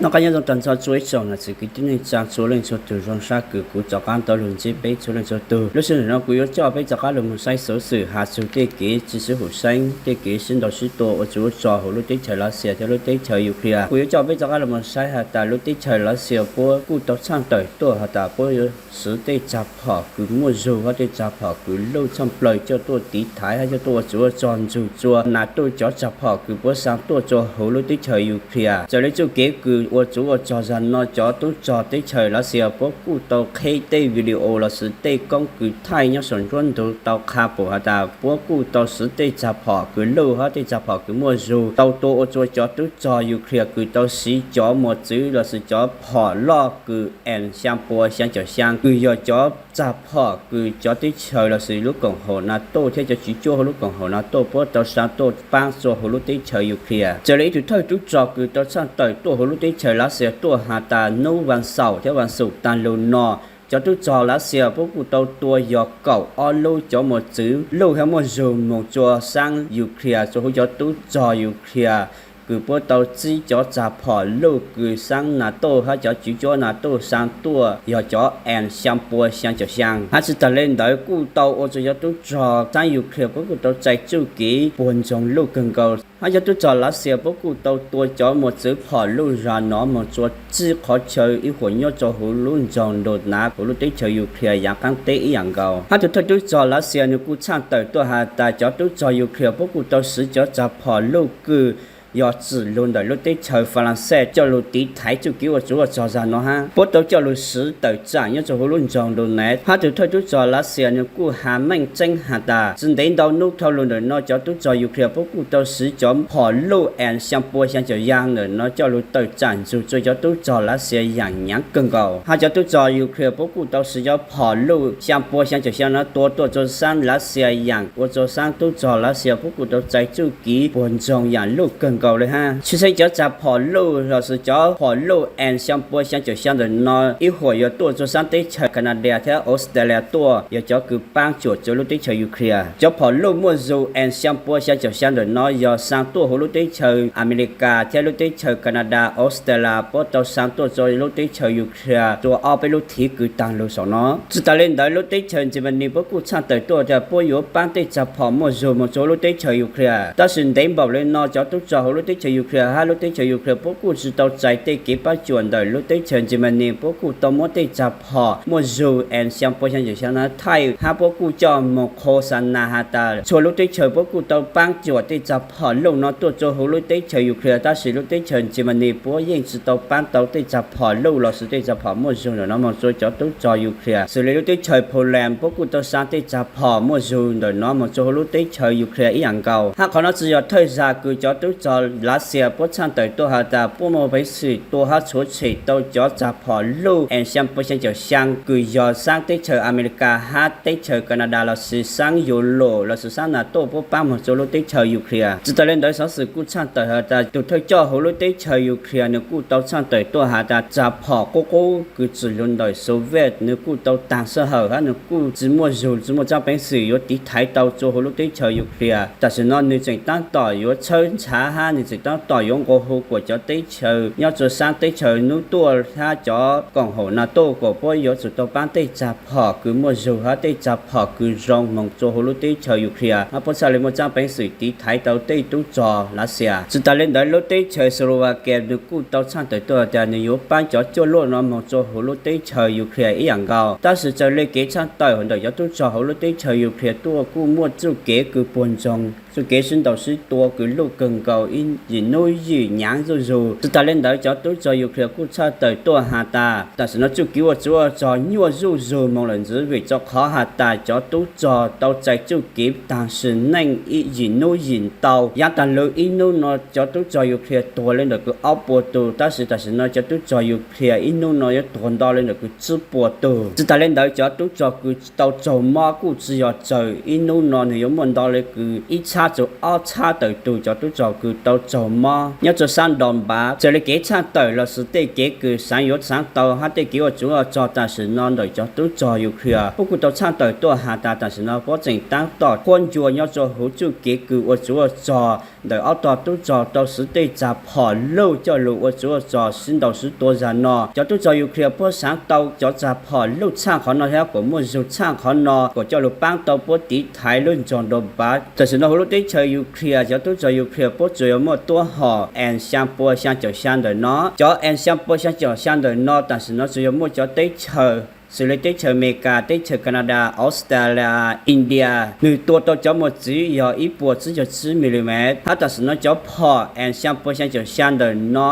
Noj qab nyob zoo tag nrho txhua ib tsoom niam txiv kwv tij neej tsa txhua leej txhua tus, zoo sab kws kuv rov qab tau los ntsib peb txhua leej txhua tus. Lub sij hawm no kuv yuav coj peb rov qab los mus saib xov xwm has txug tej kev tsi sib haum xeeb, tej kev sib ntaus sib tua ua tsuj ua rog hauv lub teb chaws Lav Xias thiab lub teb chaws Ukraine. Kuv yuav coj peb rov qab los mus saib has tas lub teb chaws Lav Xias puab kuj tau tshaj tawm tuaj has tas puab yuav siv tej tsav phom kws muaj zug hab tej tsav phom kws luj tshaj plaws coj tuaj tiv thaiv hab coj tuaj ua tsuj ua rog ntsug tsua NATO cov tsav phom kws puab xaa tuaj tsua huv lub teb chaws Ukraine. Txawm le txuj kev kws ua tsuj ua rog zag no cov tub rog teb chaws Lav Xias puab kuj tau qheb tej video lossis tej koob kws thaij nyob saum nruab ntug tau qha pum has tas puab kuj tau siv tej tsav phom kws luj hab tej tsav phom kws muaj zug tau tua ua tsua cov tub rog Ukraine kws tau siv cov mos txwv lossis cov phom loj kws M xyaa pua xyaa caum xyaa kws yog cov tsav phom kws cov teb chaws lossis lub koom haum NATO thiab cov tswv cuab huv lub koom haum NATO puab tau xaa tuaj paab tsua huv lub teb chaws Ukraine. Txawm le ib tug thawj tub rog kws tau tshaj tawm tuaj huv lub teb chaws Lav Xias tuaj has tas nub vas xaum thiab vas xuv taag lug no cov tub rog Lav Xias puab kuj tau tua yog kaum ob lub cov mos txwv luj hab muaj zug moog tsua saab Ukraine tsua huv cov tub rog Ukraine kws puab tau txib cov tsav phom luj kws saab NATO hab cov tswv cuab NATO xaa tuaj yog cov M xyaa pua xyaa caum xyaa. Hab tsi taag le ntawd kuj tau ua tsua cov tub rog saab Ukraine puab kuj tau txais txuj kev puag ntsoog luj kawg nkaus. Hab cov tub rog Lav Xias puab kuj tau tua cov mos txwv phom luj zag no moog tsua tsib qhov chaw ib huam nyob rua huv lub nroog Donetsk huv lub teb chaws Ukraine yaav qaab teb ib yaam nkaus. Hab tug thawj tub rog Lav Xias nwg kuj tshaj tawm tuaj has tas cov tub rog Ukraine puab kuj tau siv cov tsav phom luj kws yog tsim lug ntawm lub teb chaws Falaxees coj lug tiv thaiv txuj kev ua tsuj ua rog zag no hab puab tau coj lug siv tawm tsaam nyob rua huv lub nroog Donetsk. Hab tug thawj tub rog Lav Xias nwg kuj has meej tseeb has tas tsi ntev ntau nub dhau lug ntawm no cov tub rog Ukraine puab kuj tau siv cov phom luj M xyaa pua xyaa caum xyaa ntawm no coj lug tawm tsaam ntsug tsua cov tub rog Lav Xias yaam nyaav kawg nkaus. Hab cov tub rog Ukraine puab kuj tau siv cov phom luj xyaa pua xyaa caum xyaa no tua tuaj tsua saab Lav Xias yaam ua tsua saab tub rog Lav Xias puab kuj tau txais txuj kev puag ntsoog yaam luj kawg nkaus le hab. Tshwj xeeb cov tsav phom luj lossis cov phom luj M xyaa pua xyaa caum xyaa ntawm no ib huam yuav tuaj tsua saab teb chaws Canada thiab Australia tuaj yog cov kws paab cuam tsua lub teb chaws Ukraine. Cov phom luj muaj zug M xyaa pua xyaa caum xyaa ntawm no yog xaa tuaj huv lub teb chaws America thiab lub teb chaws Canada, Australia puab tau xaa tuaj tsua lub teb chaws Ukraine tsua ob peb lub thiv kws taag lug saum no. Tsi taag le ntawd lub teb chaws Germany puab kuj tshaj tawm tuaj tas puab yuav paab tej tsav phom muaj zug moog tsua lub teb chaws Ukraine. Tab sis ntev npaum le no cov tub rog huv lub teb chaws Ukraine hab lub teb chaws Ukraine puab kuj tsi tau txais tej kev paab cuam ntawm lub teb chaws Germany puab kuj tau muab tej tsav phom muaj zug M xyaa pua xyaa caum xyaa no thaij hab puab kuj coj moog qho xa nas has tas txhua lub teb chaws puab kuj tau paab cuam tej tsav phom luj no tuaj tsua huv lub teb chaws Ukraine tab sis lub teb chaws Germany puab yeej tsi tau paab tau tej tsav phom luj lossis tej tsav phom muaj zug ntawm no moog tsua cov tub rog Ukraine. Xws le lub teb chaws Poland puab kuj tau xaa tej tsav phom muaj zug ntawm no moog tsua huv lub teb chaws Ukraine ib yaam nkaus. Hab qhov no tsi yog thawj zag kws cov tub rog Lav Xias puab tshaj tawm tuaj has tas puab muaj peev xwm tua hab tshuav tshem tau cov tsav phom luj M xyaa pua xyaa caum xyaa kws yog saab teb chaws America hab teb chaws Canada lossis saab Europe lossis saab NATO puab paab moog tsua lub teb chaws Ukraine. Tsi taag le ntawd xov xwm kuj tshaj tawm has tas tug thawj coj huv lub teb chaws Ukraine nwg kuj tau tshaj tawm tuaj has tas tsav phom qub qub kws tsim lug ntawm Soviet nwg kuj tau taag sij hawm hab nwg kuj tsi muaj zug tsi muaj tsaab peev xwm yuav tiv thaiv tau tsua huv lub teb chaws Ukraine. Tam sim no nwg tseem taab tom yuav tshawb nrhav hab nwg tseem taab tom yuav nqua hu kuas cov teb chaws nyob tsua saab teb chaws nub tuaj hab cov koom haum NATO kuas puab yuav tsum tau paab tej tsav phom kws muaj zug hab tej tsav phom kws zoo moog tsua huv lub teb chaws Ukraine hab puab txhaj le muaj tsaab peev xwm tiv thaiv tau tej tub rog Lav Xias. Tsi taag le ntawd lub teb chaws Slovakia nwg kuj tau tshaj tawm tuaj tas nwg yuav paab cov cuaj luaj no moog tsua huv lub teb chaws Ukraine ib yaam nkaus. Tab sis txawm le kev tshaj tawm ntawm cov tub rog huv lub teb chaws Ukraine tuaj kuj muaj txuj kev kws puag ntsoog txuj kev sib ntaus sib tua kws luj kawg nkaus ib yim nub yim nyaav zuj zug. Tsi taag le ntawd cov tub rog Ukraine kuj tshaj tawm tuaj has tas tam sim no txuj kev ua tsuj ua rog nyuaj zuj zug moog lawm ntxiv vim rua qhov has tas cov tub rog tau txais txuj kev taag sim neej ib yim nub yim ntau. Yaav taag lug ib nub no cov tub rog Ukraine tuag le ntawm kws ob puas tug tab sis tam sim no cov tub rog Ukraine ib nub no yuav tuag nto le ntawm kws tsib puas tug. Tsi taag le ntawd cov tub rog kws tau raug mob kuj tsi yog tsawg, ib nub no nwg yuav muaj nto le kws ib pab txug ob txhab tawm tug cov tub rog kws tau raug mob nyob rua saab Donbas. Txawm le kev tshaj tawm lossis tej kev kws xaav yuav xaav tau hab tej kev ua tsuv ua rog tam sim no ntawm cov tub rog Ukraine puab kuj tau tshaj tawm tuaj has tas tam sim no puab tseem taab tom quab ncua nyob rua huv txuj kev kws ua tsuv ua rog ntawm ob tog tub rog tau swv tej txag phom luj coj lug ua tsuv ua rog sib ntaus sib tua zag no. Cov tub rog Ukraine puab xaav tau cov txag phom luj tshaj qhov no hab kuas muaj zug tshaj qhov no kuas coj lug paab tau puab tiv thaiv lub nroog Donbas. Tam sim no huv lub teb chaws Ukraine cov tub rog Ukraine puab tsuas yog muaj tuab hom M xyaa pua xyaa caum xyaa ntawm no. Cov M xyaa pua xyaa caum xyaa ntawm no tam sim no tsuas yog muaj cov teb chaws xws le teb chaws Amelikas, teb chaws Canada, Australia, India, nwg tua tau cov mos txwv yog ib puas tsib caug tsib milimev. Hab tam sim no cov phom M xyaa pua xyaa caum xyaa ntawm no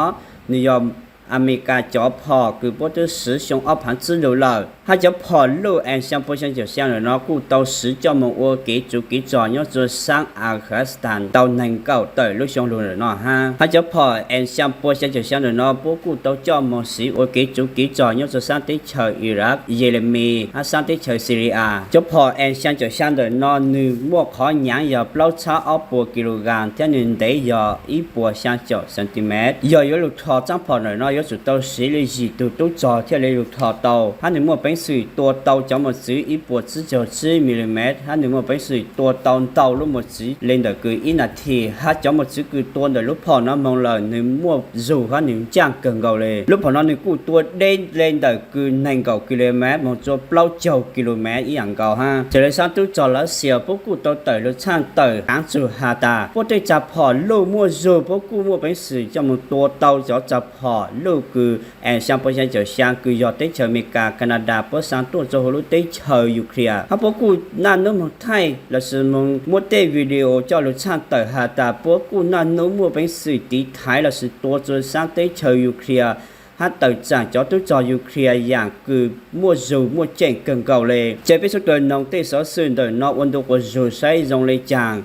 nwg yog Amelikas cov phom kws puab twb swv xyoo ob phaav tsib lug lawm. Hab cov phom luj M xyaa pua xyaa caum xyaa ntawm no kuj tau swv coj moog ua kev tsuv kev rog nyob rua saab Afghanistan tau neeg nkaum tawm lub xyoo lug ntawm no hab. Hab cov phom M xyaa pua xyaa caum xyaa ntawm no puab kuj tau coj moog siv ua kev tsuv kev rog nyob rua saab teb chaws Iraq, Yemenis hab saab teb chaws Syria. Cov phom M xyaa caum xyaa ntawm no nwg muaj qhov nyaav yog plaub txhab ob puas kilogram thiab nwg ntev yog ib puas xyaa caum centimeter. Yog yuav lug rho txaab phom ntawm no yuav tsum tau siv le yim tug tub rog thiaj le lug rho tau, hab nwg muaj peev xwm tua tau cov mos txwv ib puas tsib caug tsib milimev, hab nwg muaj peev xwm tua tau ntau lub mos txwv le ntawm kws ib nas this. Hab cov mos txwv kws tua ntawm lub phom no moog lawm nwg muaj zug hab nwg ncaaj kawg nkaus le. Lub phom no nwg kuj tua deb le ntawm kws neeg nkaum kilomev moog rua plaub caug kilomev ib yaam nkaus hab. Txawm le saab tub rog Lav Xias puab kuj tau tawm lug tshaj tawm kaav txug has tas puab tej txag phom luj muaj zug puab kuj muaj peev xwm coj moog tua tau cov txag phom luj kws M xyaa pua xyaa caum xyaa kws yog teb chaws Amelikas, Canada puab xaav tuaj rua huv lub teb chaws Ukraine. Hab puab kuj naj nub moog thaij lossis moog muab tej video coj lug tshaj tawm has tas puab kuj naj nub muaj peev xwm tiv thaiv lossis tua rua saab teb chaws Ukraine hab tawm tsaam cov tub rog Ukraine yaam kws muaj zug muaj ceem kawg nkaus le. Ces peb suav dlawg noog tej xov xwm ntawm no ua ntu quas zug saib zoo le caag.